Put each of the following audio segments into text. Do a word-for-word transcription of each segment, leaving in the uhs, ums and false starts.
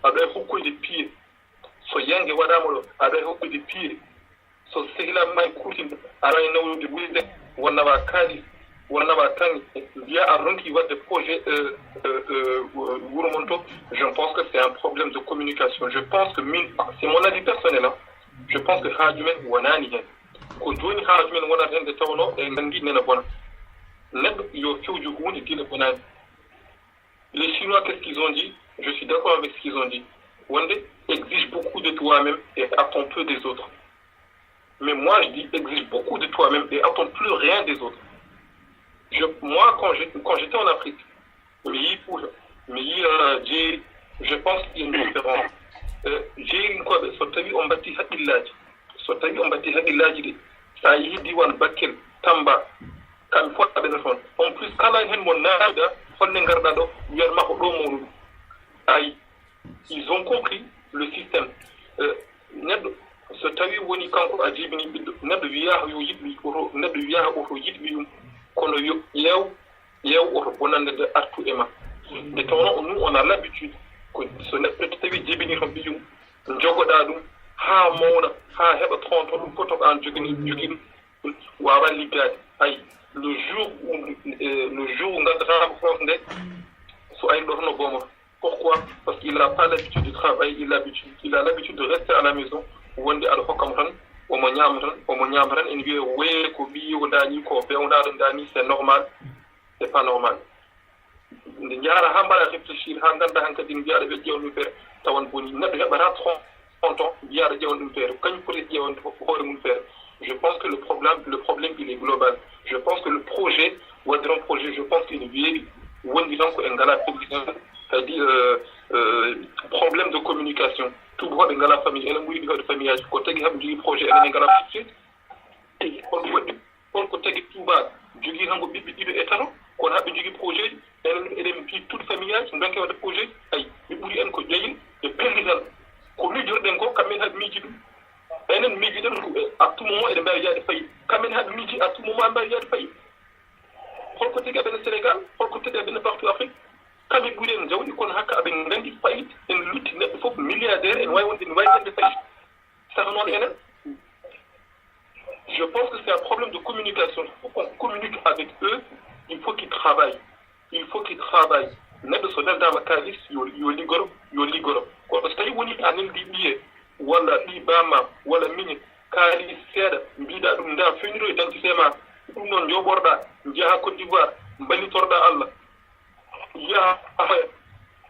aɗa wawi hokkude piye. So yange waɗama ɗo, aɗa wawi hokkude piye. So sehilaaɓe ma e kuutinɗo, aɗa wawi nawnude guyɓe, wonnawa kaalis, wonnawa kaŋŋe, mbiya a ronki waɗde projet, euh, euh, euh, wuro mon to. Je pense que c'est un problème de communication. Je pense que min, c'est mon avis personnel, hein. Je pense que haaju men wonaani heen. Ko jooni haaju men wonata heen, nde tawnoo en nganndi nena bona. Neɗɗo yo fewju huunde gila bonaani. Les Chinois, qu'est-ce qu'ils ont dit? Je suis d'accord avec ce qu'ils ont dit. Wonde, exige beaucoup de toi-même et attends peu des autres. Mais moi, je dis, exige beaucoup de toi-même et attends plus rien des autres. Je, moi, quand j'ai- quand j'étais en Afrique, mi yii Fuuta, mi yii, euh, Jeeri, je pense qu'il y a une différence. Euh, Jeerinkooɓe, so tawi on mbatti haqqillaaji, so tawi on mbatti haqqillaaji ɗi, sa yehi diwan Bakkel, Tamba, kamɓe fof aɓe no toon. En plus, kala heen mo naawda, honde ngarɗa ɗo, wiyat ma ko ɗo mawnuɗo. Ay, ils ont compris le système. Euh, neɗɗo, so tawi woni kanko a jibini ɓiɗɗo, neɗɗo wiyaa yo yiɗ ɓiy, oto, neɗɗo wiyaa oto yiɗ ɓiyum, kono yo ƴeew, ƴeew oto bonande nde artu e ma. Nde tawno nous, on a l'habitude, ko so neɗɗo tawi jibini toon ɓiyum, jogoɗa ɗum haa mawna, haa heɓa trente ans, ɗum fof to ko an jogini, jogini, wawa liggaade. Ay, le jour où, euh, le jour où ngaddatama ko nde, so ari ɗo toon o boomoto. Pourquoi? Parce qu'il n'a pas l'habitude de travailler, il a l'habitude, il a l'habitude de rester à la maison. Wonde aɗa hokkamo tan, omo ñaama tan, omo ñaama tan, ene wiya, "Wee, ko ɓiyi o ndaani, ko bewnaɗo ndaani, c'est normal." C'est pas normal. Nde njahata haa mbaɗa réfléchir, haa ngannda hankadi mbiyaɗo ɓe ƴeewan ɗum feere, tawan boni. Neɗɗo heɓata trente ans, mbiyaɗo ƴeewan ɗum feere. Kañum foti ƴeewan hoore mum feere. Je pense que le problème, le problème, il est global. Je pense que le projet, waɗiron projet, je pense qu'il weeɓi. Wondi tan ko en ngala président, c'est-à-dire, euh, euh, problème de communication. Tuubakooɓe ngala famille, enen ɓuri ɗi heɓde famille aji. Ko tagi haɓe njogii projet, enen en ngala projet. Tigi, holko waɗi? Holko tagi tuubaaɗo jogii tan ko ɓiɓɓe ɗiɗo e tato, kono haɓe njogii projet ji? Enen ɗum eɗen mbiyi toute famille aji, ndonke waɗde projet ji. Ay, ɓe ɓuri en ko ƴayin e pellital. Ko miijotoɗen ko, kamɓe en haɓe miiji ɗum. Enen miijiɗen ko, e, à tout moment eɗen mbaawi yahde fayi. Kamɓe en haɓe miiji, à tout moment mbaawi yahde fayi. Holko tagi aɓe no Sénégal? Holko tagi aɓe no partout Afrique? Kamɓe ɓuri en jawdi, kono hakka aɓe nganndi fayit en lutti neɗɗo fof milliardaire, en waawi wonde, en waawi wonde fayit. Saka noon enen, je pense que c'est un problème de communication. Il faut qu'on communique avec eux. Il faut qu'ils travaillent. Il faut qu'ils travaillent. Neɗɗo so neldama kaalis, yo, yo liggoro, yo liggoro. Kono so tawi woni a neldi ɓiye, walla ɓi bamma, walla miñe, kaalis seeɗa, mbiɗa ɗum nda fewndiro e identité ma, ɗum noon joɓorɗa, njaha Côte d'Ivoire, mballitorɗa Allah. Yaha,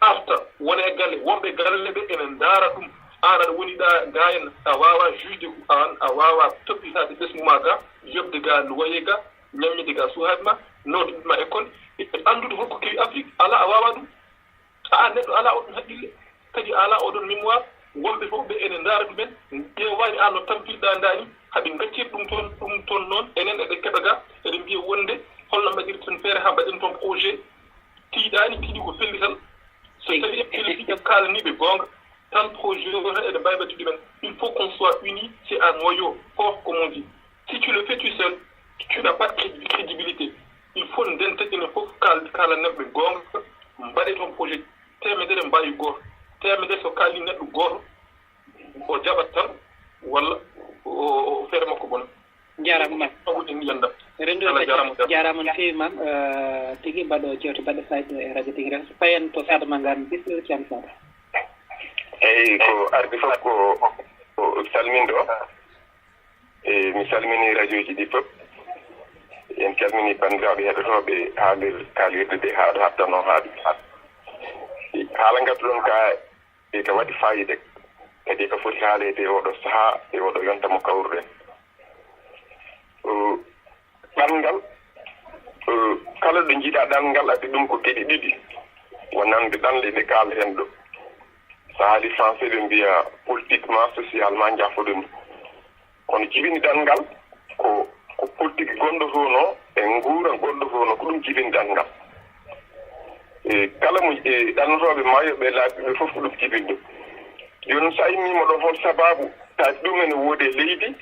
arta, wona e galle, wonɓe galle ɓe ene ndaara ɗum. Aan aɗa woni ɗa, ga en, a waawa juge, aan a waawa toppitaade ɓesngu ma ga, yoɓde ga loyer ga, ñamñinde ga suhaaɓe ma, nawde ɓiɓɓe ma école, e anndude holko kewi Afrique, alaa, a waawa ɗum. A, aan neɗɗo alaa oɗon haqqille, kadi alaa oɗon mémoire, wonɓe fof ɓe ene ndaara ɗumen, ƴeewaani aan no tampirɗa nda ni, haɓe ngaccir ɗum toon, ɗum toon noon, enen eɗen keɓa ga, eɗen mbiya wonde holno mbaɗirten feere haa mbaɗen toon projet, tiiɗaani, tiiɗi ko pellital. So tawi en pellitii, en kaalanii ɓe goonga, tan projet o tan eɗen mbaawi waɗtude men. Il faut qu'on soit unis, c'est un noyau fort, comme on dit. Si tu le fais tout seul, tu n'as pas de crédi-, crédibilité. Il faut ndenten enen fof kaal-, kaalanen ɓe goonga, mbaɗe toon projet teemedere mbaawi gooto. Teemedere so kaali neɗɗo gooto, o jaɓat tan, walla o, o, o feere makko bona. Jarama, Mam. Taw en yanda. Renndo Allah jarama. Jarama no feewi, Mam. Eh, tigi mbaɗo jewte baɗɗe fayida e radio tigi ren. Payen to Sada Mangane, bisimilla, Ceerno Sada. Eyyi, ko ardi fof ko, ko salmindo. E mi salmini radioji ɗi fof. En calmini banndiraaɓe heɗotooɓe haalirde, kaalirde nde haa ɗo hattanoo haa ɗo. Haala ngadduɗon ka, e ka waɗi faayiida, kadi ka foti haaleede e oɗo sahaa, e oɗo yonta mo kawruɗen. O, ɗanngal, o, kala ɗo njiiɗaa ɗanngal, addi ɗum ko geɗe ɗiɗi. Wonande ɗanle ɗe kaaleten ɗo. So haali français ɓe mbiya politiquement, socialement, jaafoɗon. Kono jibini ɗanngal ko, ko politique gonɗo toon o e nguura gonɗo toon o, ko ɗum jibini ɗanngal. E kala mo, e ɗannotooɓe maayo ɓe laabi ɓe fof ko ɗum jibini ɗum. Jooni so a immiima ɗo, hol sabaabu taati ɗum ene woodi e leydi,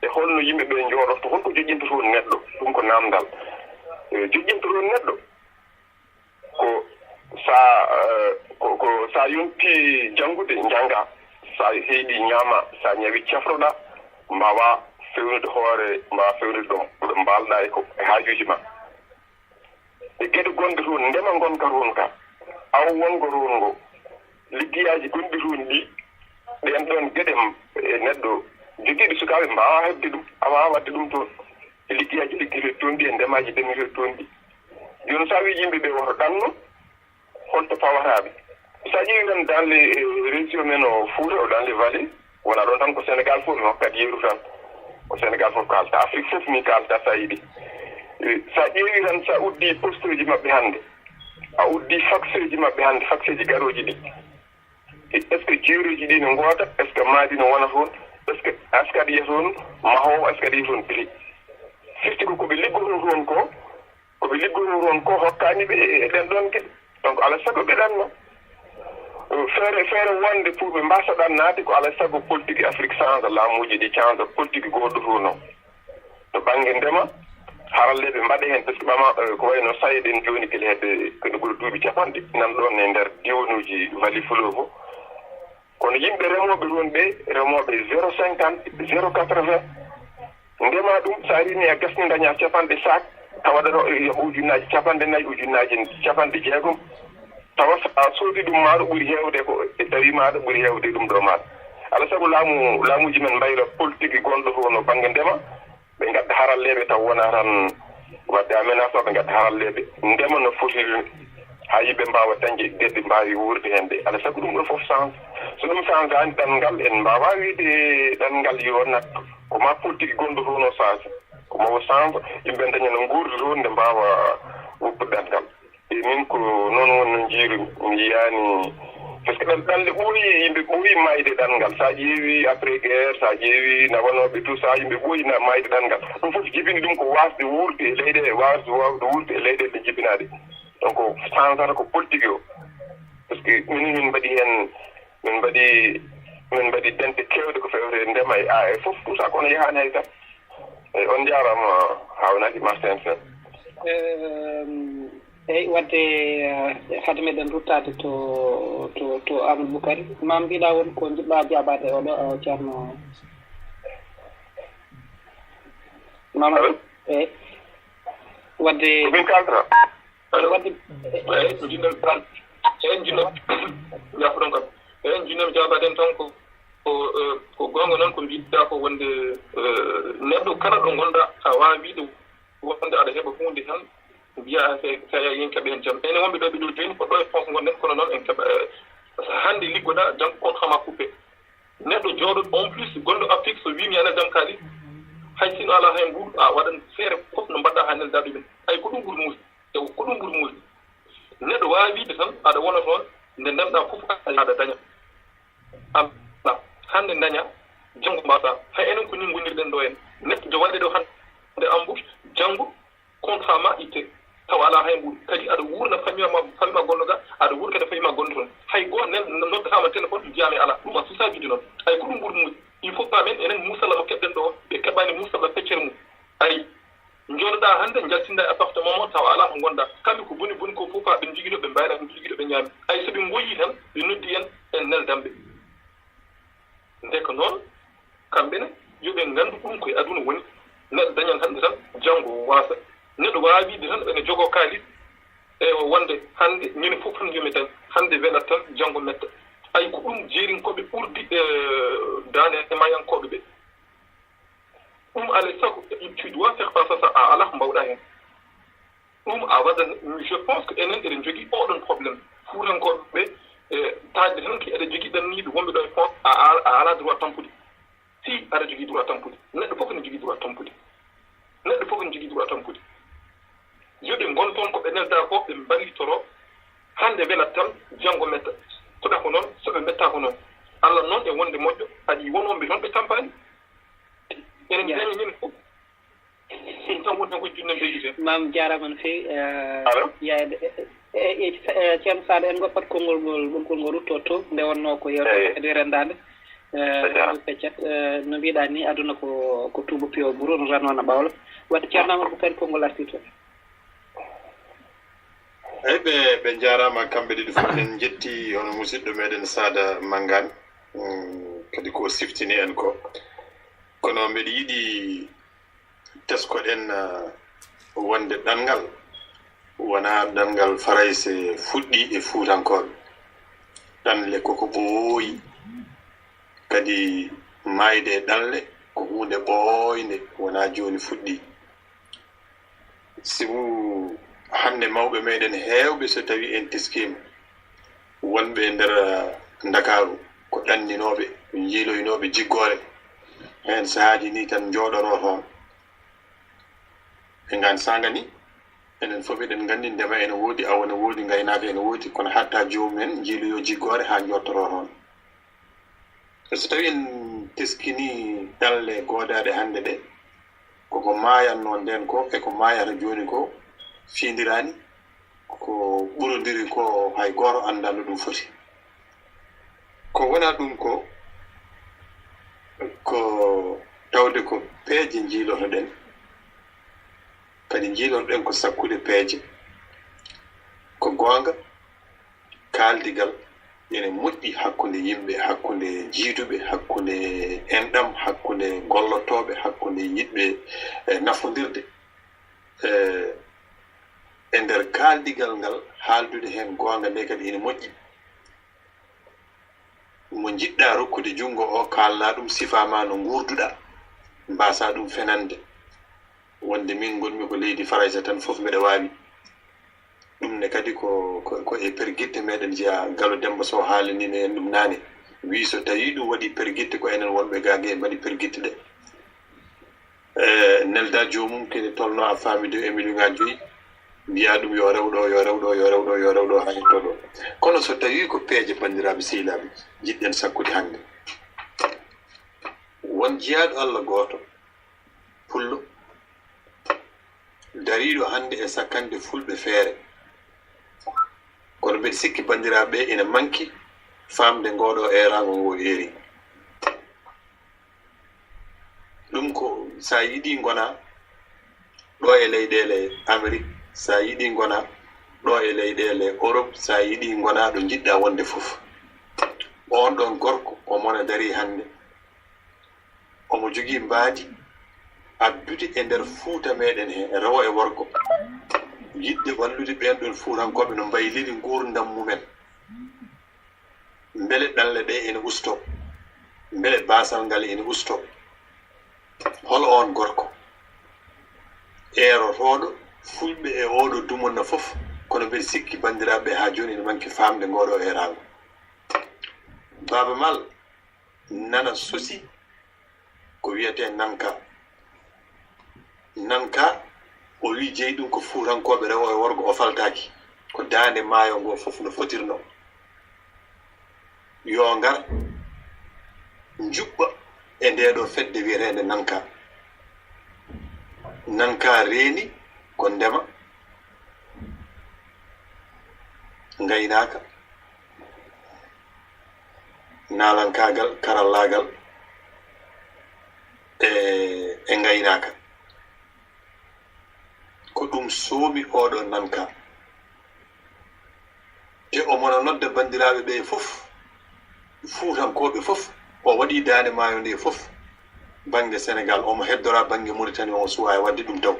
e holno yimɓe ɓe njooɗoto, holko joƴƴinta toon neɗɗo? Ɗum ko naamndal. E joƴƴinta toon neɗɗo ko sa, eh, ko, ko So a yonti janngude, njannga. So a heedi, ñaama. So a ñawi, cafroɗa. Mbaawa fewnude hoore, mbaawa fewnude ɗo, ɗo mbaalɗa e ko, e haajuuji ma. E geɗe gonɗe toon, ndema ngonka toon ka, awo wongo toon ngo, liggeyaaji gonɗi toon ɗi, ɗeen ɗoon geɗe m-, e neɗɗo jogiiɗo sukaaɓe mbaawa heɓde ɗum, a waawaa waɗde ɗum toon. E liggeyaaji liggetee toon ɗi, e ndemaaji ndemetee toon ɗi. Jooni, so a wii yimɓe ɓe woto ɗanno, holto pawata ɓe? So a ƴeewi tan dans les, eh, régions men o Fuuta o, dans les vallées, wona ɗon tan, ko Sénégal fof mi hokkat yeru tan. Ko Sénégal fof kaalta, Afrique fof mi kaalta so a yiɗi. Eh, so a ƴeewi tan, so a uddi posteji maɓɓe hannde, a uddi faxeji maɓɓe hannde, faxeji garooji ɗi. Est-ce que jeeruuji ɗi no ngoota? Est-ce que maadi no wona toon? Est-ce que askadi yiya toon mahoowo, askadi yiya toon prix? Firti ko ko ɓe liggotoo toon ko, ko ɓe liggotoo toon ko hokkaani ɓe e ɗen ɗoon geɗe. Donc, alaa sago ɓe ɗanno. Feere, feere wonde pour ɓe mbasa ɗannaade ko alaa sago politique Afrique change, laamuuji ɗi change, politique goɗɗo toon o. To bannge ndema, haralleeɓe mbaɗa heen, parce que ɓama, eh, ko wayno SAED en jooni gila hedde, ko ene ɓuri duuɓi capanɗe, nan ɗoon e nder diwanuuji Vallée Fleuve o. Kono yimɓe remooɓe toon ɓe, remooɓe zéro cinquante, zéro quatre-vingts, ndema ɗum, so a rimi a gasni daña capanɗe sac, tawa ɗo yo ujunnaaji capanɗe nayi, ujunnaaji capanɗe jeegom, tawa so a soodi ɗum maaɗa ɓuri heewde ko e tawi maaɗa ɓuri heewde ɗum ɗo maaɗa. Alaa sago laamu, laamuuji men mbayla politique gonɗo toon o bannge ndema, ɓe ngadda haralleeɓe taw wona tan wadde aménagement, ɓe ngadda haralleeɓe ndema no fotiri ni, haa yimɓe mbaawa dañde geɗe, mbaawi wuurde heen de. Alaa sago ɗum ɗo fof change. So ɗum changeaani, ɗanngal en mbaawaa wiyde ɗanngal yo nattu. Ko maa politique gonɗo toon o change. Ko maa o change, yimɓe daña no nguurdi toon nde mbaawa woppude ɗanngal. E min ko noon woni no njiirumi. Mi yiyaani, parce que ɗan, ɗanle ɓooyi, yimɓe ɓooyi maayde ɗanngal. So a ƴeewi après guerre, so a ƴeewi nawanooɓe tout ça, yimɓe ɓooyi na-, maayde ɗanngal. Ɗum fof jibini ɗum ko waasde wuurde e leyɗe, waasde, waawde wuurde e leyɗeele ɗe jibinaaɗe. Donc, changeata ko politique o. Parce que min, min mbaɗi heen, min mbaɗi, min mbaɗi dente keewɗe ko fewte ndema e A E fof, tout ça, kono yahaani hay tan. Eyi, on njaaraama, haawnaaki Martin Sène. Ehm, eyi, wadde, eh, hade meɗen ruttaade to, to, to Amadou Boukari, ma mbiɗa won ko njiɗɗa jaabaade oɗo, eh, Ceerno Mamadou? Allo? Eyi. Wadde ko min kaalata. Aɗa waɗi, eyi, jiɗɗo, eyi, jiɗɗo, jaafoɗon kam. Eyi, jiɗɗo mi jaabaten tan ko, ko, eh, ko goonga noon ko mbiɗɗa ko wonde, eh, neɗɗo kala ɗo ngonɗa, a waawaa wiide wonde aɗa heɓa huunde tan, mbiya a fe-, feeya yen keɓa heen jam. Enen wonɓe ɗo ɓe ɗo jooni ko ɗo e France ngonɗen, kono noon en keɓa, eh, hannde liggoɗa, janngo contrat ma coupé. Neɗɗo jooɗo, en plus, gonɗo Afrique, so wiimi a neldan kaalis, hay sinno alaa hay mbuuɗu, a waɗan feere fof no mbaɗɗa haa nelda ɗumen. Ay ko ɗum ɓuri muusde. Ewa, ko ɗum ɓuri muusde. Neɗɗo waawi wiide tan, aɗa wona toon, nde ndanɗa fof, aɗa daña. Am, hannde daña, janngo mbaɗa. Hay enen ko nii ngonirɗen ɗo en. Neɗɗo jo waɗde ɗo hannde embauche, janngo contrat ma itte. Tawa alaa hay mbuuɗu. Kadi aɗa wuurna famille ma, famille ma gonɗo ga, aɗa wuurna kadi famille ma gonɗo toon. Hay gooto nen-, noddataama téléphone, mbiyaama alaa. Ɗum a suusaa wiide noon. Ay ko ɗum ɓuri muusde. Il faut pas men enen muusalla mo keɓɗen ɗo, ɓe keɓaani muusalla feccere mum. Ay, Njooɗoɗaa hannde, njaltinɗaa e appartement mo, tawa alaa to ngonɗaa. Kamɓe ko boni boni ko fof, haa ɓe njogii ɗo ɓe mbayra, ɓe njogii ɗo ɓe ñaami. Ay, so ɓe ngoyii tan, ɓe noddi en, en neldan ɓe. Ndeke noon, kamɓe ne, yo ɓe nganndu ɗum ko e aduna woni. Neɗɗo dañan hannde tan, janngo waasa. Neɗɗo waawaa wiide tan, ene jogoo kaalis, e o wonde hannde, ñande fof tan yo mi dañ. Hannde welat tan, janngo metta. Ay, ko ɗum jeerinkooɓe ɓurdi, e, daande e mayankooɓe ɓe. Ɗum alaa e sago, tu dois faire face à ça, a alaa ko mbaawɗaa heen. Ɗum a waɗan, je pense que enen eɗen njogii oɗon problème. Fuutankooɓe ɓe, e, taajde tan ko eɗen njogii ɗanniiɓe wonɓe ɗo e France, a, a, a alaa droit tampude. Si, aɗa jogii droit tampude. Neɗɗo fof ene jogii droit tampude. Neɗɗo fof ene jogii droit tampude. Yo ɓe ngon toon ko ɓe neldaa ko, ɓe mballitoro. Hannde welat tan, janngo metta. So ɓe ko noon, so ɓe mbettaako noon. Allah noon e wonde moƴƴo, kadi wonooɓe toon ɓe tampaani. Enen Ya. Dañi ñande fof. Ɗum tan woni tan ko junne mbeƴƴi tan. Maam jaaraama no feewi, eh, Allo? Yaayde, eh, eh, eh, eh, Ceerno Saar, en ngoppat konngol ngol, ɓoggol ngol rutto to, nde wonnoo ko yeewtere Eyi. Kadi renndaande. Eh, A jaaraama. Ɗum peccat, eh, no mbiɗaa ni, aduna ko, ko tuuba piyo buru, no tan wona ɓawlo. Wadde Ceerno Amadou Boukari, konngol artii to. Eyi, ɓe ɓe njaaraama kamɓe ɗiɗi fof. En njetti hono musidɗo meɗen Saada Manngaan, mm, kadi ko siftini en ko. Kono mbeɗa yiɗi teskoɗen, ah, wonde ɗanngal wonaa ɗanngal Farayse fuɗɗi e Fuutankooɓe. Ɗanle koko ɓooyi, kadi maayde e ɗanle ko huunde ɓooynde, wonaa jooni fuɗɗi. Sibu hannde mawɓe meɗen heewɓe, so tawii en teskiima, wonɓe e nder, ah, Ndakaaru ko ɗanninooɓe, njiiloynooɓe jiggoore. Heen sahaaji nii tan njooɗoroo toon. E ngaan saanga nii, enen fof eɗen nganndi ndema ene woodi, awo ene woodi, ngaynaaka ene woodi, kono hatta joomum en njiiloyoo jiggoore haa njooɗoroo toon. So tawii en teskinii ɗanle goodaaɗe hannde ɗe, koko maayatnoo ndeen ko e ko maayata jooni ko fiindiraani, ko ɓurondiri ko hay gooto anndaa no ɗum foti. Ko wonaa ɗum ko, ko tawde ko peeje njiilotoɗen, kadi njiilotoɗen ko sakkude peeje. Ko goonga, kaaldigal ene moƴƴi hakkunde yimɓe, hakkunde jiiduɓe, hakkunde enɗam, hakkunde gollotooɓe, hakkunde yiɗɓe, eh, nafondirde. Eh, e nder kaaldigal ngal, haaldude heen goonga nde kadi ene moƴƴi. Mo njiɗɗaa rokkude junngo o, kaalnaa ɗum sifaa ma no nguurduɗaa, mbaasaa ɗum fenande. Wonde min ngonmi ko leydi Farayse tan, fof mbeɗa waawi. Ɗum ne kadi ko, ko, ko e pergitte meɗen jeyaa. Galo Demmba Sow haalanii en ɗum naane. Wii so tawii ɗum waɗi pergitte, ko enen wonɓe gaa gee mbaɗi pergitte ɗe. E, nelda joomum kene tolno a faami deux e million ngaji joyi, mbiya ɗum yo rew ɗo, yo rew ɗo, yo rew ɗo, yo rew ɗo, haa yetto ɗo. Kono so tawii ko peeje, banndiraaɓe sehilaaɓe, njiɗɗen sakkude hannde, won jiyaaɗo Allah gooto, pullo, dariiɗo hannde e sakkande fulɓe feere. Kono mbeɗa sikki banndiraaɓe ɓe ina manki faamde ngooɗo eeraango ngo eeri. Ɗum ko, so a yiɗi ngona ɗo e leyɗeele Amerik, so a yiɗi ngona ɗo e leyɗeele Orop, so a yiɗi ngona ɗo njiɗɗa wonde fof. Oon ɗoon gorko, o mona darii hannde. Omo jogii mbaadi addude e nder Fuuta meɗen he, rewo e worgo, yiɗde wallude ɓeen ɗoon Fuutankooɓe no mbayliri nguurndam mumen. Mbele ɗanle ɗe ene usto? Mbele baasal ngal ene usto? Hol oon gorko eerotooɗo fulɓe e ooɗo dumunna fof? Kono mbeɗa sikki banndiraaɓe ɓe haa jooni ene manki faamde ngooɗo eeraango. Baaba Maal nana sosi ko wiyetee Nanka. Nanka, o wi jeyi ɗum ko Fuutankooɓe rewo e worgo, o faltaaki. Ko daande maayo ngo fof no fotirno. Yo ngar njuɓɓa e ndee ɗo fedde wiyeteende Nanka. Nanka reeni ko ndema, ngaynaaka, naalankaagal, karallaagal e, e ngaynaaka. Ko ɗum soomi oɗo Nanka. Te omo no nodda banndiraaɓe ɓe fof, Fuutankooɓe fof, o waɗi daande maayo nde fof, bannge Senegaal, omo heddora bannge Muritani, omo suwaa e waɗde ɗum taw.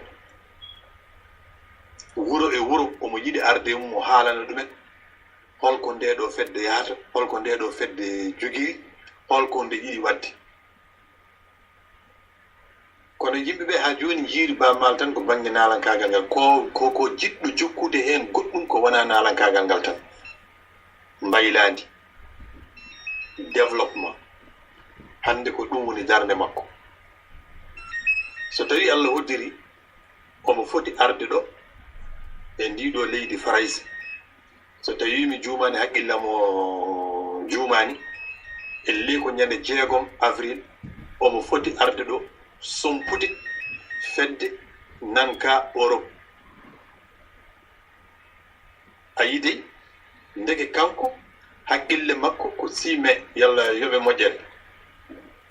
Wuro e wuro, omo yiɗi arde e mum, o haalana ɗumen holko nde ɗo fedde yahata, holko nde ɗo fedde jogiri, holko nde yiɗi waɗde. Kono yimɓe ɓe haa jooni njiiri Baaba Maal tan ko bannge naalankaagal ngal. Ko, ko, ko jiɗɗo jokkude heen goɗɗum ko wonaa naalankaagal ngal tan. Mbaylaandi, développement, hannde ko ɗum woni darnde makko. So tawii Allah hoddiri, omo foti arde ɗo e ndii ɗo leydi Farayse. So tawii mi juumaani, haqqille am o juumaani, ellee ko ñande jeegom avril, omo foti arde ɗo, sompude fedde Nanka Orop. A yii dey, ndeke kanko, haqqille makko ko six mai, yalla yoɓe moƴƴere,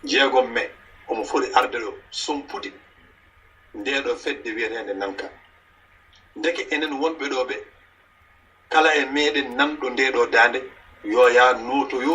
jeegom mai, omo foti arde ɗo, sompude ndee ɗo fedde wiyeteende Nanka. Ndeke enen wonɓe ɗo ɓe, Kala e meɗen nanɗo ndeɗo daande, yo ya nootoyo.